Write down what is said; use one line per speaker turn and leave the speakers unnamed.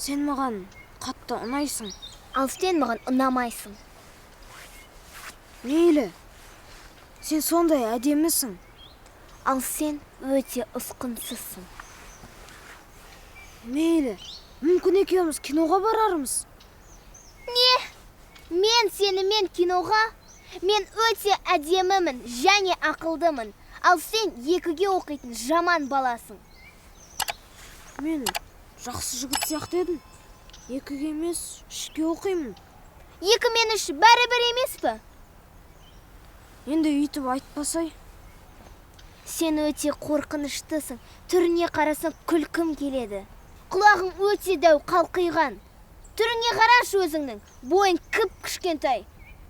Сен маған қатты ұнайсың.
Ал сен маған ұнамайсың.
Мейлі. Сен сондай әдемісің.
Ал сен өте ұсқынсызсың.
Мейлі. Мүмкін, екеуміз киноға барармыз.
Не? Мен сенімен киноға? Мен өте әдемімін және ақылдымын. Ал сен екіге оқитын жаман баласың.
Мен жақсы жігіт сияқты едім. Екіге емес, үшке оқимын.
Екі мен үш бәрібір емес пе?
Енді өйтіп айтпасай.
Сен өте қорқыныштысың. Түріңе қарасаң, күлкім келеді. Құлағың өте дәу, қалқиған. Түріңе қарашы өзіңнің. Бойың кіп кішкентай.